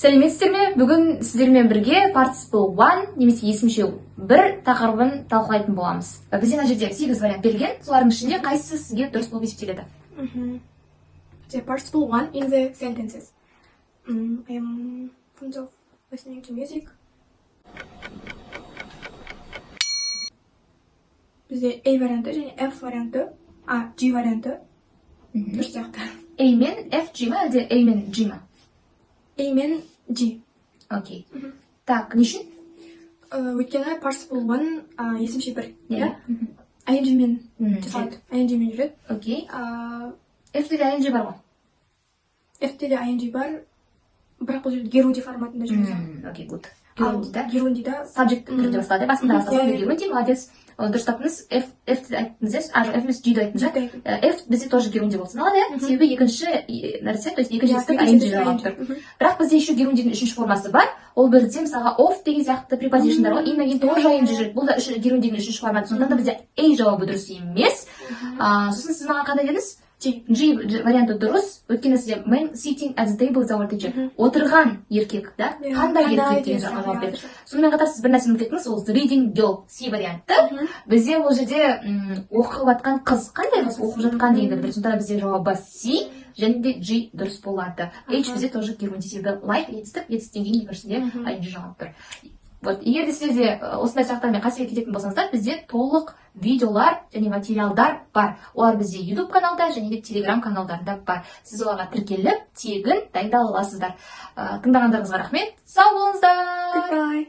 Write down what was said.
Сәлеметсіздер ме? Бүгін сіздермен бірге participle one немесе есімше бір тақырыбын талқылайтын боламыз. Бізде мына жерде сегіз вариант берілген. Солардың ішінде қайсысы сізге дұрыс болып есептеледі? The participle one in the sentences. I am fond of listening to music. Бізде A варианты және F варианты, а, G варианты дұрыс сияқты. A мен F, G ма, әлде A мен G ма? A мен G. Окей. Так, не үшін? Өйткені participle one есімше бір, Иә. иә? Ing мен жасалады. Ing мен жүреді. Окей. А, F те де ing бар ғой. F те де ing бар, бірақ бұл жерде gerund форматында жүреді. Окей, good. Ал Gerund да. Gerund-да. Subject түрде басталады. Басында басталса, Иә. Gerund, молодец. Дұрыс таптыңыз. F, F ті айттыңыз, иә? А, жоқ, F емес, G ді айттыңыз, G иә? ді айттым. F бізде тоже gerund болып саналады, иә? Себебі екінші нәрсе, то есть екінші Иә, етістік екінші ing етістік жалғап ing. Тұр. Бірақ бізде еще gerund-дің үшінші формасы бар. Ол бізде, мысалға, of деген сияқты preposition дар ғой. In-нан кейін тоже ing жүреді. Бұл да gerund-дің үшінші форматы. Сондықтан да бізде A жауабы дұрыс емес. Сосын сіз маған қандай дедіңіз? G. G варианты дұрыс, өйткені сізде man sitting at the table with our teacher. Отырған еркек, да? Иә, Қандай қандай еркек деген деген сұраққа сұрақ, жауап иә. берді. Сонымен қатар сіз бір нәрсені ұмытып кеттіңіз, ол the reading girl, C варианты. Бізде ол жерде оқып жатқан қыз, қандай қыз оқып жатқан дегенді білдіреді. Сондықтан да бізде жауабы C және де G дұрыс болады. H бізде тоже gerund, себебі like етістік, етістіктен кейін екіншісінде ing жалғап тұр. Вот, егер де сіздерде осындай сұрақтармен қателік кететін болсаңыздар, бізде толық видеолар және материалдар бар. Олар бізде YouTube каналда және де Telegram каналдарында бар. Сіз оларға тіркеліп, тегін дайындала аласыздар. Тыңдағандарыңызға рахмет. Сау болыңыздар. Goodbye.